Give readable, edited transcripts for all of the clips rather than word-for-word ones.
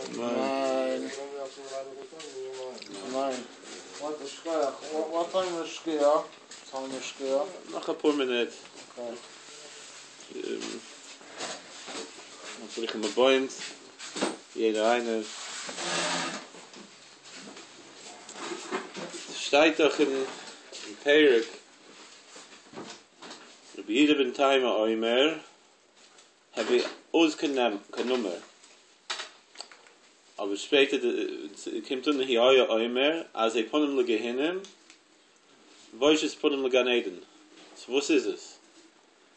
אמן. אמן. וואט א שכוח. וואט טיים איז שקיעה? טיים איז שקיעה? נאך אפאר מינוט. אקעי. ברוכים הבאים יעדער איינער. שטייט דאך אין פרק רבי יהודה בן תימא אומר הוי עז כנמר. אבער שפעטער קומט אן הוא היה אומר עזי פנים לגיהנם בושת פנים לגן עדן. סאו וואס איז עס?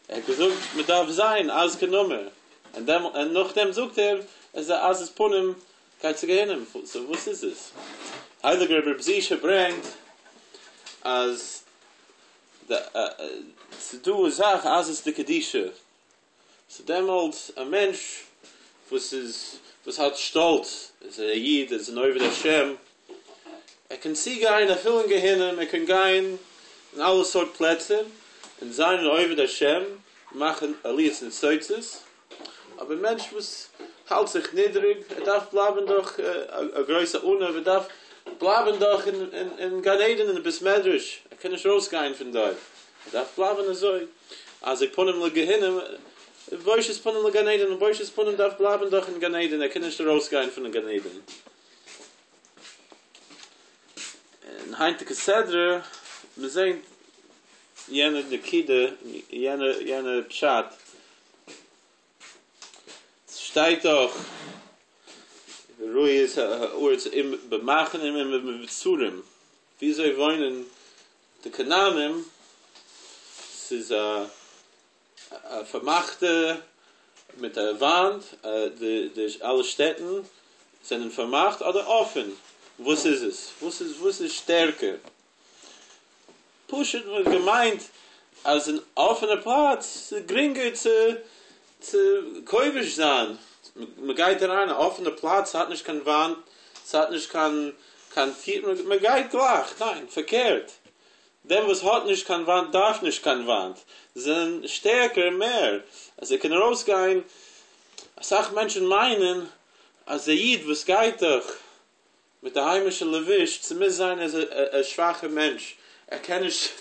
ער האט געזאגט מען דארף זיין עז כנמר, און נאכדעם זאגט ער אז א עזות פנים גייט צו גיהנם, סאו וואס איז עס? הייליגער רבי ר' זושא ברענגט אז ס'דא א זאך עזות דקדושה, סאו דעמאלטס א מענטש וואס איז וואס האט שטאלץ, איז ער א איד, איז אן עובד השם, ער קען צוגיין אפילו אין גיהנום, ער קען גיין אין אלע סארט פלעצער און זיין אן עובד השם, מאכן עליית ניצוצות, אבער א מענטש וואס האלט זיך נידריג, ער דארף בלייבן דאך א גרויסע עניו, ער דארף בלייבן דאך אין גן עדן אין בית מדרש, ער קען נישט ארויסגיין פון דארט, ער דארף בלייבן אזוי. עזי פנים לגיהנם, בושת פנים לגן עדן, און בושת פנים דארף בלייבן דאך אין גן עדן, ער קען נישט ארויסגיין פונעם גן עדן. אין היינטיגע סדרה, מיר זעהן יענע נקודה, יענע יענע פשט, ס'שטייט דאך, וראו את הארץ אם במחנים אם במבצרים, וויאזוי וואוינען די כנענים, ס'איז א א פארמאכטע מיט א וואנט, די די אלע שטעטן זענען פארמאכט אדער אפען, וואס איז עס? וואס איז וואס איז שטערקער? פשוט מ'האט געמיינט אז אין אפענע פלאץ איז גרינגער צו צו כובש זיין, מ'גייט אריין א אפענע פלאץ ס'האט נישט קיין וואנט, ס'האט נישט קיין קיין טיר, מ'גייט גלייך, ניין פארקערט, דעם וואס האט נישט קיין וואנט דארף נישט קיין וואנט, זיי זענען שטערקער מער אז זיי קענען ארויסגיין, אסאך מענטשן מיינען אז א איד וואס גייט דאך מיט די היימישע לבוש, ס'מוז זיין ער איז א שוואכע מענטש, ער קען נישט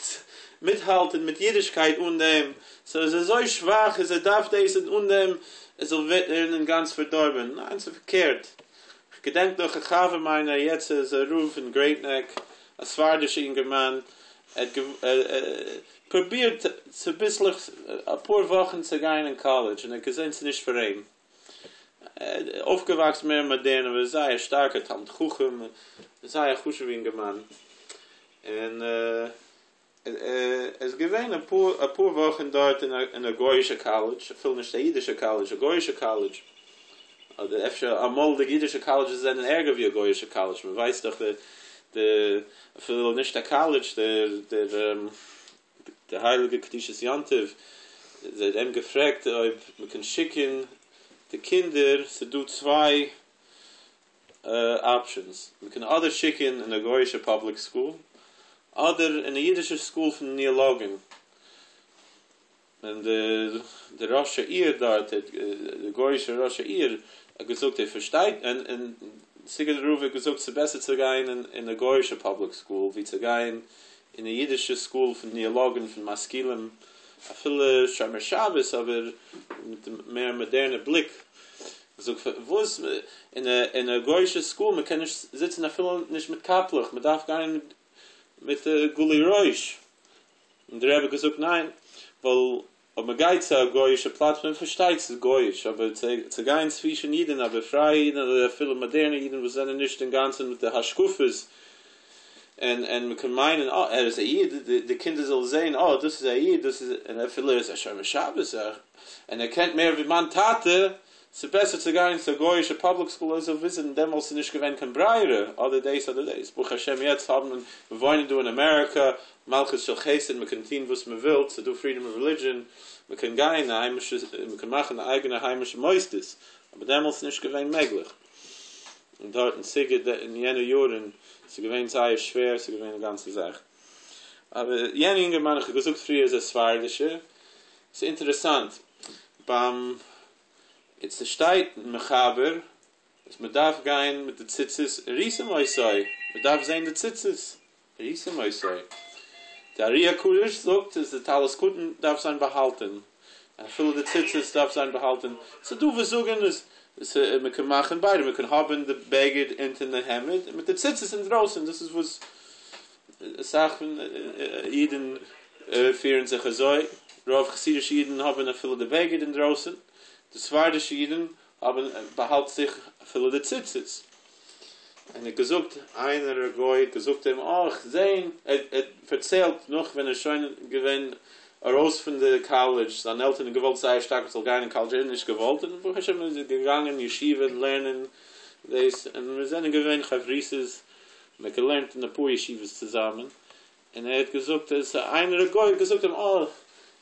מיטהאלטען מיט אידישקייט אן דעם, סאו ער איז אזוי שוואך אז ער דארף דאס און אן דעם ער זאל ווערן אינגאנצן פארדארבען, ניין ס'איז פארקערט, כ'געדענק נאך א חבר מיינער יעצט איז ער רב אין גרעיט נעק, א ספרדישע אינגערמאן, ער האט פרובירט צוביסלעך אפאר וואכן צו גיין אין קאלעדזש און ער האט געזען ס'איז נישט פאר אים, אויפגעוואקסן מער מאדערן אבער זייער שטארקע תלמיד חכם, זייער חשוב'ע אינגערמאן, און ער איז געווען אפאר אפאר וואכן דארט אין א גוי'אישע קאלעדזש, אפילו נישט א אידישע קאלעדזש, א גוי'אישע קאלעדזש, אדער אפשר אמאל די אידישע קאלעדזשעס זענען ערגער ווי א גוי'אישע קאלעדזש, מען ווייסט דאך די די אפילו נישט א קאלעדזש דער דער די הייליגע קדושת יום טוב, זיי האט אים געפרעגט אויב מען קען שיקן די קינדער, ס'איז דא צוויי אפשענס, מען קען אדער שיקן אין א גוי'אישע פאבליק סקול, אדער אין א אידישע סקול פון ניאלאגן, און די ראש העיר דארט, די גוי'אישע ראש העיר האט געזאגט ער פארשטייט, און סיגוט'ער רב האט געזאגט ס'איז בעסער צו גיין אין א גוי'אישע פאבליק סקול ווי צו גיין אין א אידישע סקול פון ניאלאגן פון משכילים, אפילו שומר שבת אבער מיט מער מאדערנע בליק. זאגט פארוואס אין א גוי'אישע סקול מען קען נישט זיצן אפילו נישט מיט קאפלעך מען דארף גיין מיט גילוי ראש, און דער רבי האט געזאגט ניין, ווייל אויב מען גייט צו א גוי'אישע פלאץ מען פארשטייט ס'איז גוי'איש, אבער צו גיין צווישן אידן אבער פרייע אידן אדער אפילו מאדערנע אידן וואס זענען נישט אינגאנצן מיט די השקפות, און און מען קען מיינען אה ער איז א איד, די קינדער זאלן זען אה דאס איז א איד, דאס איז, און אפילו ער איז א שומר שבת, און ער קען מער ווי מיין טאטע, ס'איז בעסער צו גיין צו א גוי'אישע פאבליק סקול אזוי וויאזוי דעמאלטס איז נישט געווען קיין ברירה, אדער דאס אדער דאס, ברוך השם יעצט האבן מיר וואוינען דא אין אמעריקא, מלכות של חסד, מען קען טון וואס מען וויל, ס'איז דא פרידאם אוו רעלידזשען, מען קען גיין אין היימישע, מען קען מאכן אייגענע היימישע מוסדות, אבער דעמאלטס איז נישט געווען מעגליך, און דארט אין סיגוט אין יענע יארן, ס'איז געווען זייער שווער, ס'איז געווען א גאנצע זאך. אבער יענע אינגערמאן, איך האב געזאגט פריער איז א ספרדישער, ס'איז אינטערעסאנט, ביים, ס'שטייט מחבר. אז מען דארף גיין מיט די ציצית וראיתם אותו, מען דארף זען די ציצית, וראיתם אותו. די ארי הקדוש זאגט אז די טלית קטן דארף זיין באהאלטען, אפילו די ציצית דארף זיין באהאלטען, ס'דא וואס זאגען אז מען קען מאכען ביידע, מען קען האבען די בגד אונטער די העמד און מיט די ציצית אינדרויסען, דאס איז וואס אסאך פון אידען פירען זיך אזוי, רוב חסידישע אידען האבען אפילו די בגד אינדרויסען, די ספרדישע אידען האבן באהאלט זיך אפילו די ציצית. און ער האט געזאגט, איינער א גוי האט געזאגט אים, אה, איך זען, ער האט פארציילט נאך ווען ער איז שוין געווען ארויס פון די קאלעדזש, זיינע עלטערן האבן געוואלט זייער שטארק ער זאל גיין אין קאלעדזש, ער האט נישט געוואלט, און ברוך השם איז ער געגאנגען אין ישיבה און לערנען דאס, און מיר זענען געווען חברותות, מען האט געלערנט אין אפאר ישיבות צוזאמען, און ער האט געזאגט אז איינער א גוי האט געזאגט אים אה,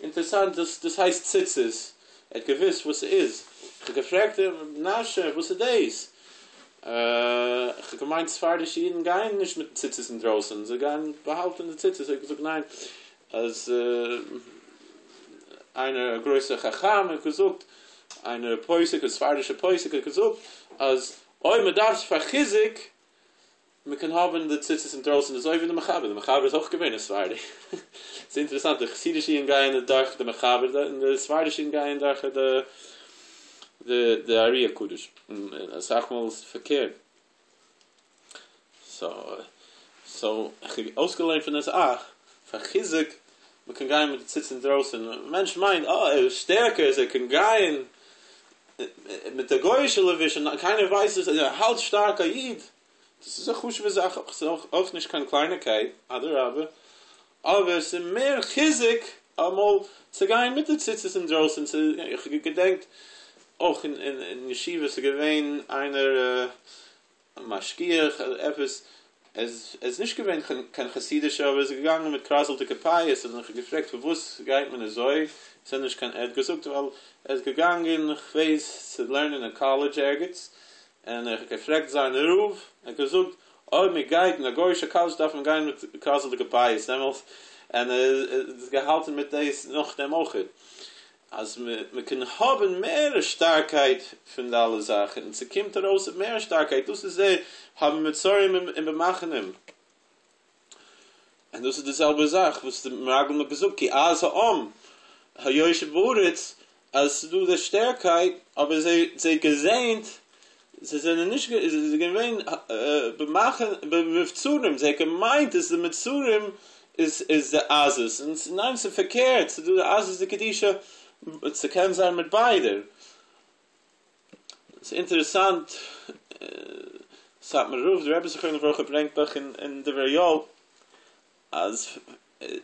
אינטערעסאנט דאס דאס הייסט ציצית, ער האט געוואוסט וואס ס'איז, איך האב געפרעגט אים מנשה וואס איז דאס? איך האב געמיינט ספרדישע אידן גייען נישט מיט ציצית אינדרויסן, זיי גייען באהאלטען די ציצית, ער האט געזאגט ניין, אז איינער א גרויסער חכם האט געזאגט, איינער א פוסק, א ספרדישער פוסק האט געזאגט אז אויב מען דארף עס פאר חיזוק מען קען האבען די ציצית אינדרויסן אזוי ווי די מחבר, די מחבר איז אויך געווען א ספרדי, ס'איז אינטערעסאנט די חסידישע אידן גייען דורך די מחבר און די ספרדישע אידן גייען דורך די די די ארי הקדוש, און אסאך מאל איז פארקערט, סאו סאו איך האב אויסגעלערנט פון דאס אה פאר חיזוק מען קען גיין מיט די ציצית אינדרויסן, א מענטש מיינט אה ער איז שטערקער אז ער קען גיין מיט די גוי'אישע לבוש און קיינער ווייסט נישט אז ער האלט שטארק א איד, דאס איז א חשוב'ע זאך אויך, ס'איז אויך נישט קיין קלייניקייט, אדרבה, אבער ס'איז מער חיזוק אמאל צו גיין מיט די ציצית אינדרויסן, איך האב געדענקט אויך אין ישיבה ס'איז געווען איינער משגיח עפעס, ער איז נישט געווען קיין חסידישער אבער ער איז געגאנגען מיט קרייזלדיגע פאות און איך האב געפרעגט פארוואס גייט מען אזוי, ס'איז נישט קיין, ער האט געזאגט ווייל ער איז געגאנגען כ'ווייס צו לערנען אין קאלעדזש ערגעץ, און איך האב געפרעגט זיין רב, ער האט געזאגט אויב מען גייט אין א גוי'אישע קאלעדזש דארף מען גיין מיט קרייזלדיגע פאות דעמאלס, און ער האט געהאלטן מיט דאס נאכדעם אויכעט. אז מען קען האבן מער שטארקייט פון די אלע זאכן, און ס'קומט ארויס מער שטארקייט, דאס איז די הבמצרים און במחנים, און דאס איז די זעלבע זאך וואס די מרגלים האט געזאגט כי עז העם היושב בארץ, אז ס'איז דא די שטערקייט, אבער זיי זיי געזעהנט, זיי זענען נישט זיי זענען געווען במחנה במבצרים, זיי געמיינט אז די מצרים איז איז די עזות, און ניין ס'איז פארקערט, ס'איז דא די עזות דקדושה, ס'קען זיין מיט ביידע. ס'איז אינטערעסאנט, סאטמאר רב, דער רבי זכרונו לברכה ברענגט דאך אין דברי יואל, אז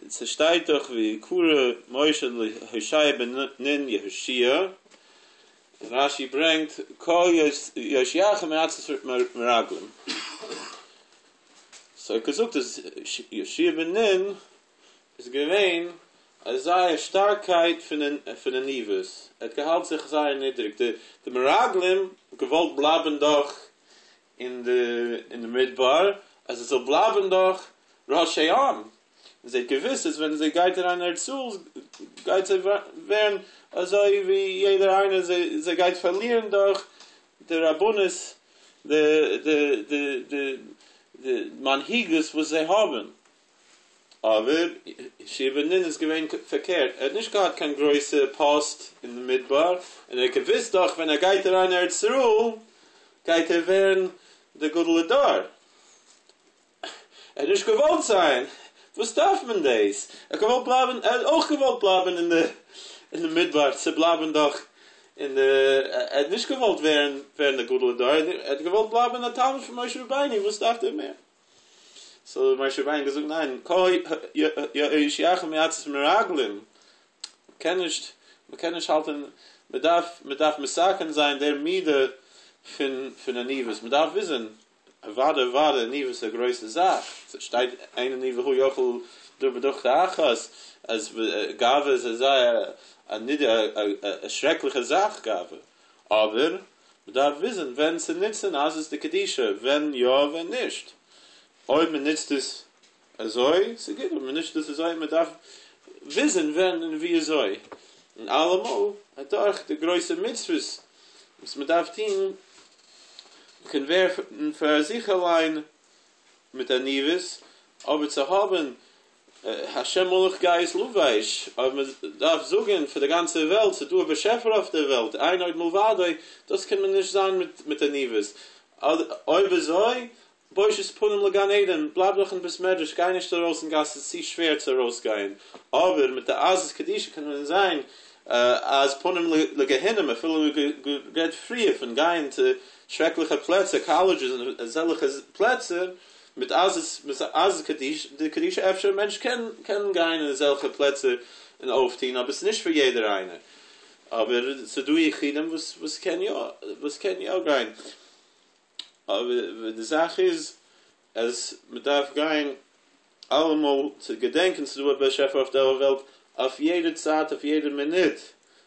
ס'שטייט דאך ויקרא משה להושע בן נון יהושע, און רש"י ברענגט קה יושיעך מעצת מרגלים. סאו ער האט געזאגט אז יהושע בן נון איז געווען א זייער שטארקייט פון עניוות, ער האט געהאלט זיך זייער נידריג, די מרגלים געוואלט בלייבן דאך אין די מדבר, אז עס זאל בלייבן דאך ראשי עם, און זיי האט געוואוסט אז ווען זי גייט אריין אין ארץ ישראל גייט זי ווערן אזוי ווי יעדער איינער, זי גייט פארלירן דאך די רבנות, די די די די די מנהיגות וואס זיי האבן, אבער יהושע בן נון איז געווען פארקערט, ער האט נישט געהאט קיין גרויסע פאסט אין די מדבר, און ער האט געוואוסט דאך ווען ער גייט אריין אין ארץ ישראל גייט ער ווערן די גדול הדור, ער האט נישט געוואלט זיין, וואס דארף מען דאס, ער האט געוואלט בלייבן, ער האט אויך געוואלט בלייבן אין די אין די מדבר, צו בלייבן דאך אין די, ער האט נישט געוואלט ווערן ווערן די גדול הדור, ער האט געוואלט בלייבן א תלמיד פון משה רבינו, וואס דארף ער מער? סאו משה רבינו געזאגט ניין, קה יושיעך מעצת מרגלים, מ'קען נישט, מ'קען נישט האלטען, מ'דארף, מ'דארף מתקן זיין דער מידה פון פון עניוות, מ'דארף וויסען, אוודאי אוודאי עניוות איז א גרויסע זאך, ס'שטייט אין אני והוא יכול בדוכתא אחת, אז גאווה איז אזא א א שרעקליכע זאך גאווה, אבער מ'דארף וויסען ווען צו נוצען עזות דקדושה, ווען יא ווען נישט, אויב מ'נוצט עס אזוי, ס'גוט, אויב מ'נוצט עס אזוי, מ'דארף וויסען ווען און ווי אזוי, און אלעמאל אדורך די גרויסע מצוות וואס מ'דארף טוהן. מ'קען ווערן פאר זיך אליין מיט עניוות, אבער צו האבן השם מלך גאות לבש, אויב מען דארף זאגן פאר די גאנצע וועלט ס'איז דא א באשעפער אויף דער וועלט, אין עוד מלבדו, דאס קען מען נישט זיין מיט עניוות. אויב אזוי, בושת פנים לגן עדן, בלייב דאך אין בית מדרש, גיי נישט ארויס אין גאס, ס'איז צו שווער צו ארויסגיין, אבער מיט די עזות קדושה קען מען זיין עז פנים לגיהנום, אפילו ווי גערעדט פריער פון גיין צו שרעקליכע פלעצער, קאלעדזשעס און אזעלכע פלעצער, מיט עזות מיט עזות דקדושה אפשר א מענטש קען קען גיין אין אזעלכע פלעצער און אויפטוהן אבער ס'איז נישט פאר יעדער איינער, אבער ס'איז דא יחידים וואס וואס קען יא וואס קען יא גיין, אבער די זאך איז אז מ'דארף גיין אלעמאל צו געדענקען ס'איז דא א באשעפער אויף דער וועלט אויף יעדע צייט אויף יעדע מינוט,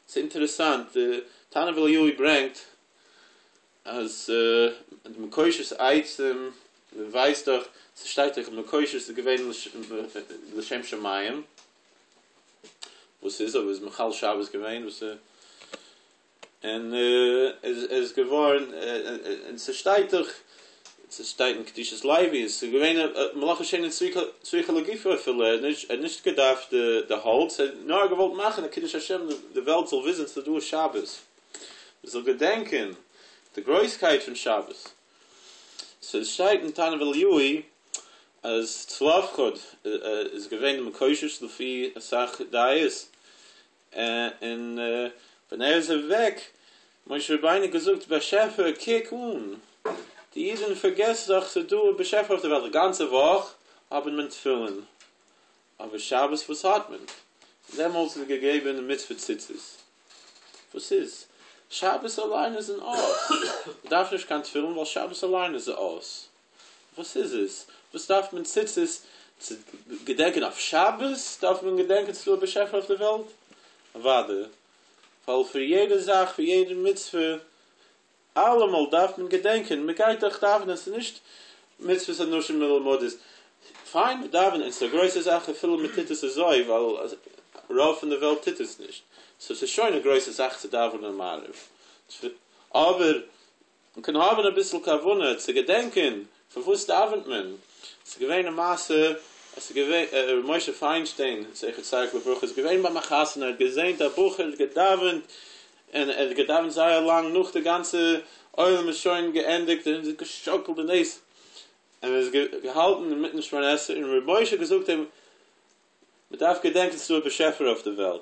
ס'איז אינטערעסאנט די תנא דבי אליהו ברענגט אז די מקושש עצים, מען ווייסט דאך, ס'שטייט דאך מקושש איז געווען לשם שמים, וואס איז אויב איז מחלל שבת געווען, וואס איז, און עס איז געווארן, און ס'שטייט דאך, ס'שטייט אין קדושת לוי, עס איז געווען א מלאכה שאינה צריכה לגופה אפילו, ער האט נישט געדארפט די האלץ, ער האט נאר געוואלט מאכן א קידוש השם די וועלט זאל וויסן ס'איז דא שבת. מ'זאל געדענקען די גרויסקייט פון שבת. ס'שטייט אין תנא דבי אליהו אז צלפחד איז געווען די מקושש לפי אסאך דעות, און ווען ער איז אוועק, משה רבינו געזאגט באשעפער קוק אן, די אידן פארגעסן דאך ס'איז דא א באשעפער אויף די וועלט, די גאנצע וואך האבן מען תפילין, אבער שבת וואס האט מען? דעמאלטס איז געגעבן די מצוה ציצית. וואס איז? שבת אליין איז אן אות. מען דארף נישט קיין תפילין ווייל שבת אליין איז א אות. וואס איז עס? וואס דארף מען ציצית? צו געדענקען אויף שבת דארף מען געדענקען ס'איז דא א באשעפער אויף די וועלט? אוודאי. ווייל פאר יעדע זאך, פאר יעדע מצוה אלעמאל דארף מען געדענקען, מען גייט דאך דאווענען, ס'איז נישט מצוות אנשים מלומדות, פיין מען דאווענט און ס'איז א גרויסע זאך אפילו מען טוט עס אזוי, ווייל רוב פון די וועלט טוט עס נישט, סאו ס'איז שוין א גרויסע זאך צו דאווענען מעריב, אבער מען קען האבן אביסל כוונה צו געדענקען פארוואס דאווענט מען, ס'איז געווען א מעשה אז ס'איז געווען ר' משה פיינשטיין זכר צדיק לברכה איז געווען ביים א חתונה ער האט געזען א בחור האט געדאווענט און ער האט געדאווענט זייער לאנג נאך די גאנצע עולם איז שוין געענדיגט און זיך געשאקלט און דאס און ער איז געהאלטן אינמיטן שמונה עשרה און ר' משה האט געזאגט אים מען דארף געדענקען ס'איז דא א באשעפער אויף די וועלט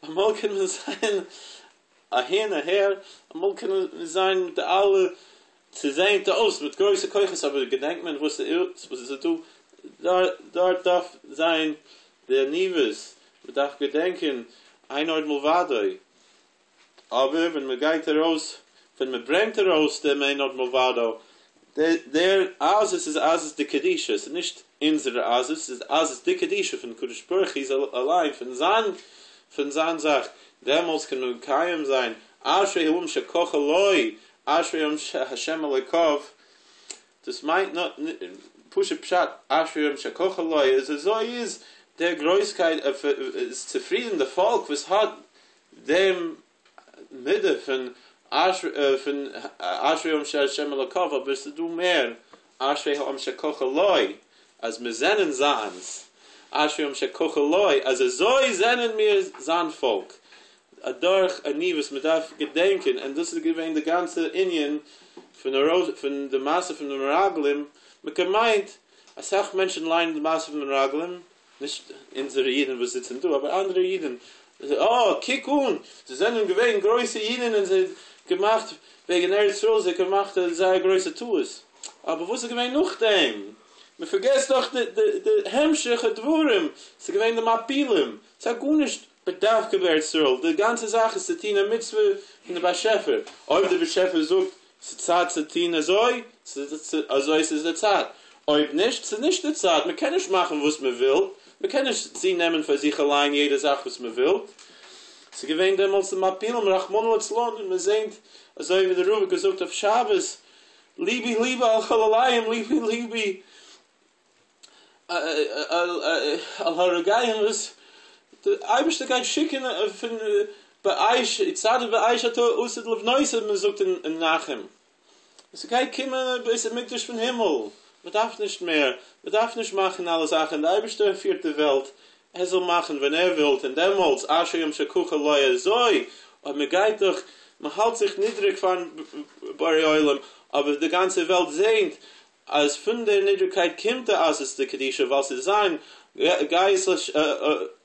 אמאל קען מען זיין אהין אהער אמאל קען מען זיין מיט די אלע ס'זעט אויס מיט גרויסע כוחות אבער געדענקט מען וואס איז דא דארט דארף זיין די עניוות, מען דארף געדענקען אין עוד מלבדו, אבער ווען מען גייט ארויס, ווען מען ברענגט ארויס דעם אין עוד מלבדו, דער עזות איז עזות דקדושה, ס'איז נישט אונזערע עזות, ס'איז עזות דקדושה פון קדוש ברוך הוא אליין, פון זיין פון זיין זאך, דעמאלטס קען מען מקיים זיין אשרי העם שככה לו, אשרי העם שהשם אלוקיו, דאס מיינט פשוט פשט אשרי העם שככה לו איז אזוי איז דער גרויסקייט איז צופרידן די פאלק וואס האט דעם מידה פון פון אשרי העם שהשם אלוקיו אבער עס איז דא מער אשרי העם שככה לו אז מיר זענען זיינס אשרי העם שככה לו אז אזוי זענען מיר זיין פאלק אדורך עניוות מען דארף געדענקען און דאס איז געווען די גאנצע ענין פון פון די מעשה פון די מרגלים, מען קען מיינט אסאך מענטשן ליינען די מעשה פון די מרגלים, נישט אונזערע אידן וואס זיצן דא אבער אנדערע אידן, אה קוק אן זיי זענען געווען גרויסע אידן און זיי געמאכט וועגן ארץ ישראל זיי געמאכט א זייער גרויסע טעות, אבער וואס איז געווען נאכדעם? מען פארגעסט דאך די די המשך הדברים, ס'איז געווען די מעפילים, ס'האט גארנישט בדווקא בארץ ישראל, די גאנצע זאך איז צו טון א מצוה פון די באשעפער, אויב די באשעפער זאגט ס'איז צייט צו טון אזוי, אזוי ס'איז די צייט, אויב נישט, ס'איז נישט די צייט, מ'קען נישט מאכן וואס מ'וויל, מ'קען נישט צונעמען פאר זיך אליין יעדע זאך וואס מ'וויל, ס'איז געווען דעמאלטס די מעפילים רחמנא לצלן און מ'זעהט אזוי ווי די רב האט געזאגט אויף שבת, ליבי ליבי על חלליהם ליבי ליבי על הרוגי וואס די אייבערשטער גייט שיקן פון באש יצעד באש אתה עתיד לבנותה מען זאגט אין נחם. ס'גייט קומען א בית המקדש פון הימל, מ'דארף נישט מער, מ'דארף נישט מאכן אלע זאכן, די אייבערשטער פירט די וועלט, ער זאל מאכן ווען ער ווילט, און דעמאלטס אשרי העם שככה לו אזוי, אויב מ'גייט דאך, מ'האלט זיך נידריג פארן בורא עולם, אבער די גאנצע וועלט זעהט אז פון דער נידריגקייט קומט די עזות דקדושה ווייל ס'איז זיין גאות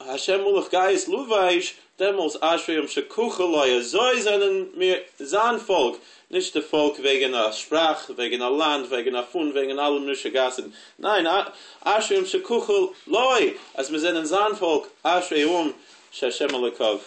השם מלך גאות לבש, דעמאלס אשרי העם שככה לו אזוי זענען מיר זיין פאלק, נישט די פאלק וועגן א שפראך, וועגן א לאנד, וועגן א פאן, וועגן אלע משוגעת'ן, ניין אשרי העם שככה לו אז מיר זענען זיין פאלק, אשרי העם שהשם אלוקיו.